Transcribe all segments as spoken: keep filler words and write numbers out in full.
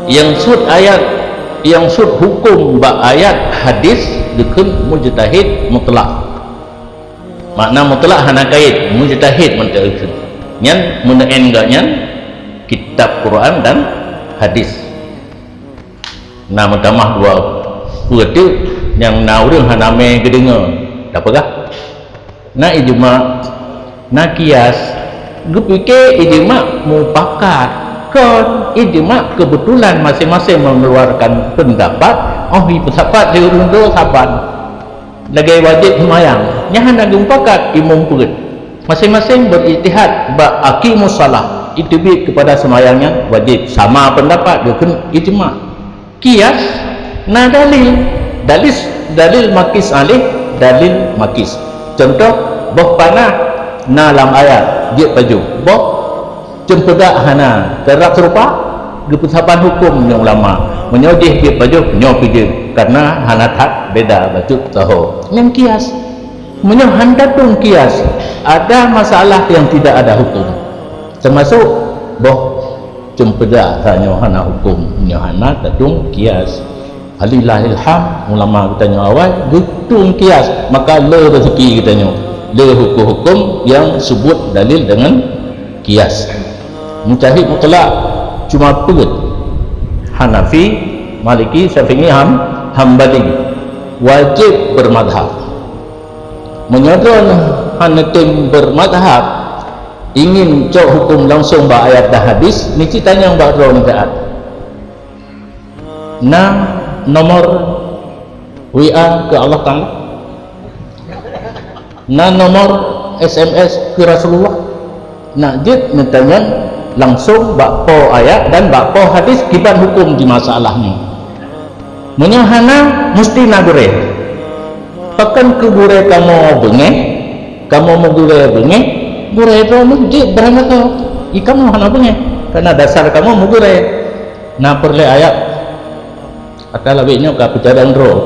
Nyang sut ayat, nyang sut huköm bak ayat hadis geukheun mujtahid mutlak. Makna mutlak hana kait, mujtahid mantong geukheun. Nyan meuneu'en geuh nyan kitab Quran dan hadis. Na meutamah dua peue teuk nyang na ureuëng hana mé geudeungoe, tapeugah. Na ijma, na kias. Geupike ijma mupakat, kon ijma keubeutulan maséng-maséng mengeluarkan peundapat, oh, ipeusapat di ureuëng droe saban. Lagée wajéb seumayang, nyan hana geumupakat imum peuet. Maséng-maséng beurijtihad bak aqimus shalah, iteubiet keupada seumayang nyan wajéb, sama peundapat geukheun ijma. Kias, na dalil. Dalil, dalil makis alih, dalil makis. Contoh, boh panah na lam ayat, jeuet pajoh. Boh ceumpeudak hana, karab seurupa, geupeusaban huköm nyoe ulama. Meunyoe jih jeuet pajoh, nyoe pih jeuet, karena hana that beda bacut saho. Nyan kias. Meunyoe hana tueng kias, ada masalah yang tidak ada hukum. Termasuk boh ceumpeudak tanyoe hana huköm, nyoe hana tatueng kias. Falillahil hamd, ulama geutanyoe awai geutueng kias, maka le rezeki geutanyoe, le huköm-huköm nyang subut dalil deungon kias. Mujtahid mutlak cuma peuet, Hanafi, Maliki, Syafi'i, Ham-, Hambali, wajéb beumadhab. Meunyoe droeneuh hana tem beumadhab, ingin cok huköm langsung bak ayat dan hadis, niti tanyong bak droeneuh taat. Na nomor W A keu Allah Taala? Na nomor S M S keu Rasulullah? Nak jeuet neutanyong langsung bak po ayat dan bak po hadis kiban huköm di masalah nyoe. Meunyoe hana, musti na gurée. Pakon keu gurée kamoe beungéh? Kamoe meugurée beungéh, gurée droeneuh jeuet beurangakoe. I kamoe hana beungéh, karena dasar kamoe meugurée. Na peureulée ayat, ata labék nyoe ka peucadang droe.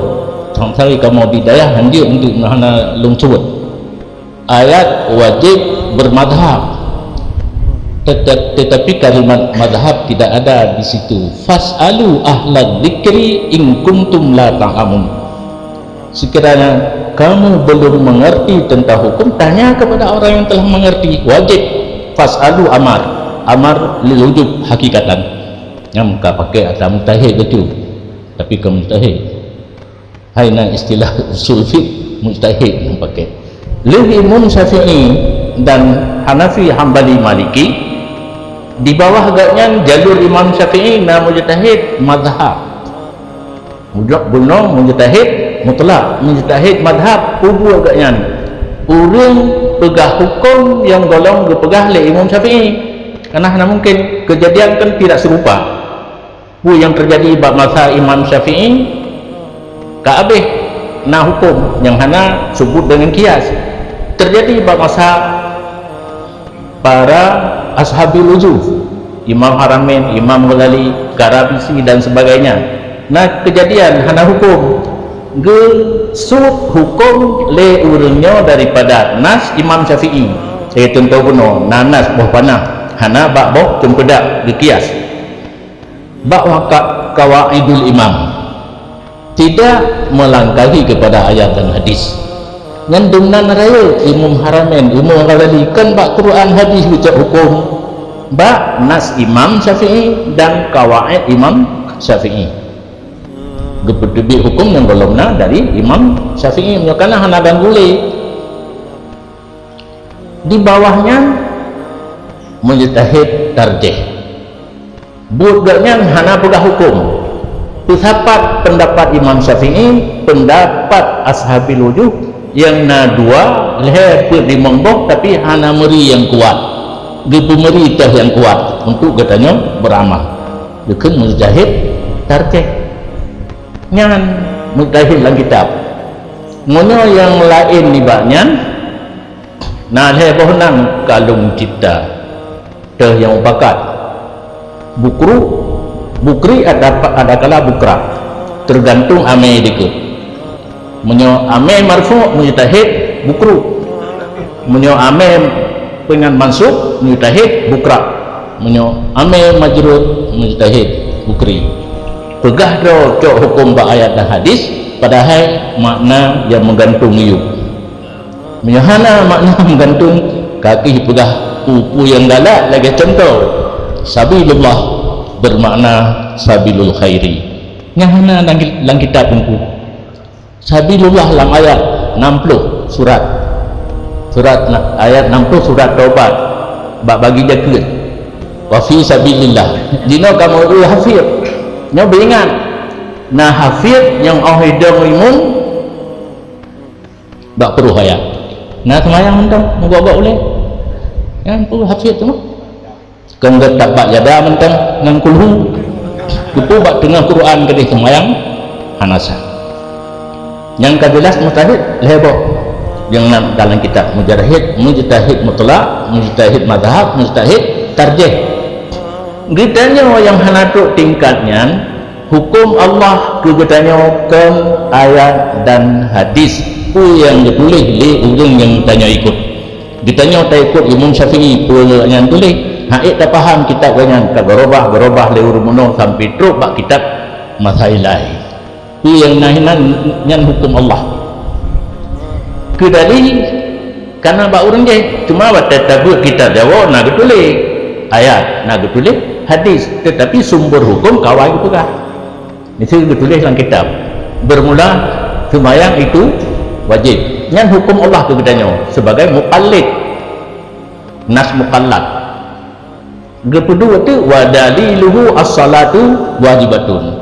Sang-sang i kamoe di dayah hanjeuet untuk hana lôn suet. Ayat wajib bermadhab. Teta-, tetapi kalimat madhab tidak ada di situ. "Fas'alu ahla dzikri in kuntum la ta'lamun." Sekiranya kamu belum mengerti tentang hukum, tanya kepada orang yang telah mengerti. Wajib. "Fas'alu" amar. Amar lil wujub hakikatan. Nyang ka pakai ata mujtahid betul. Tapi ke mujtahid. Hai na istilah usul fiqh mujtahid nyang pakai. Lheueh Imam Syafi'i dan Hanafi, Hambali, Maliki, di bawah gobnyan jalur Imam Syafi'i na mujtahid mazhab. Mujak bunoe mujtahid mutlak, mujtahid mazhab, ubu gobnyan. Ureuëng peugah huköm nyang golom geupeugah lé Imam Syafi'i. Karena hana mungkin, kejadian kan tidak serupa. Peue nyang teujadi bak masa Imam Syafi'i, ka abéh na huköm nyang hana subut deungon kias. Teujadi bak masa para ashabil wujuh, Imam Haramain, Imam Ghazali, Karabisi dan sebagainya. Na keujadian hana huköm, geusut huköm lé ureuëng nyoe daripada nas Imam Syafi'i. Saya contoh bunoe, na nas boh panah, hana bak boh ceumpeudak geukias. Bak waka-, kawaidul imam, tidak melangkahi kepada ayat dan hadis. Nyan dumnan rayeuk Imam Haramain, Imam Ghazali, kan bak Quran hadis geucok huköm, bak nas Imam Syafi'i dan kawaid Imam Syafi'i. Geupeuteubiet huköm nyang golom na dari Imam Syafi'i, meunyoe kana hana ganggu lé. Di bawah nyan mujtahid tarjih. Buet gobnyan hana peugah huköm. Peusapat pendapat Imam Syafi'i, pendapat ashabil wujuh, nyang na dua, lhée peuet limong boh, tapi hana meuri nyang kuat. Geupeumeuri teuh nyang kuat untuk geutanyoe beuramal. Geukheun mujtahid tarjih. Nyan mujtahid lam kitab. Meunyoe nyang laén nibak nyan, na lhée boh nan ka lôn cipta, teuh nyang mupakat. Bukru, bukri ada, adakala bukra, teugantung amé dikeue. Meunyoe amé marfu', mujtahid bukru. Meunyoe amé peungan mansub, mujtahid bukra. Meunyoe amé majrur, mujtahid Bukri. Peugah droe cok huköm bak ayat dan hadis, padahai makna nyang meugantung yub. Meunyoe hana makna meugantung, ka kheueh peugah peue-peue nyang galak lagée cuntoh, sabilullah bermakna sabilul khairi. Nyang hana lam, lam kitab Teungku. Sabilullah lam ayat enam puluh surat. Surat na-, ayat enam puluh surat Taubat bak bagi jakeuet. Wa fi sabilillah. Jinoe kamoe eu hafid. Nyoe beuingat. Na hafid nyang óh idong imum bak peuruh ayat. Na seumayang mantong, meugok-gok ulée. Nyan peue hafid teuma. Keu geutab bak jada mantong ngon kulhu. Teupeu bak teungoh Quran keudeh seumayang hana sah. Nyang ka jeulaih mujtahid lhée boh. Nyang na dalam kitab mujtahid, mujtahid mutlak, mujtahid mazhab, mujtahid tarjih. Geutanyoe nyang hana trok tingkat nyan, huköm Allah keu geutanyoe kon ayat dan hadis, peue nyang geutuléh lé ureuëng nyang tanyoe ikot. Geutanyoe taikot Imam Syafi'i peue nyang tuléh, hana ék tapaham kitab geuh nyan, ka geurobah-geurobah lé ureuëng bunoe sampoe trok bak kitab Masailai. Peue nyang na hinan nyan huköm Allah. Keu dalil kana bak ureuëng jih, cuma watée tabeuet kitab Jawoe na geutuléh ayat, na geutuléh hadis, teutapi sumber huköm ka awai geupeugah. Miseue geutuléh lam kitab, bermula seumayang itu wajéb. Nyan huköm Allah keu geutanyoe sebagai muqallid, nas muqallad. Geupeuduek teuk, wa daliluhu as-salatu wajibatun.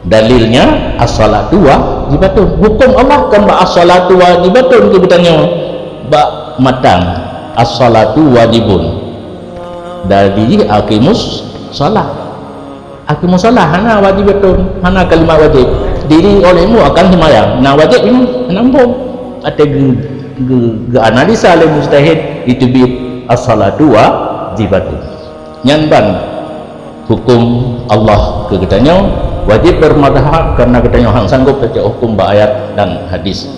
Dalilnya as-salatu wajibatun. Huköm Allah kan bak as-salatu wajibatun keu geutanyoe bak matan as-salatu wajibun. Dalil jih aqimus shalah. Aqimus shalah hana wajibatun, hana kalimat wajib. Diri olehmu akan seumayang. Na wajib ini hana muphom. Até geu, geu, geuanalisa lé mujtahid, itu bit as-salatu wajibatun. Nyan ban huköm Allah keu geutanyoe, wajéb beurmadhab karena geutanyoe han sanggob tacok huköm bak ayat dan hadis.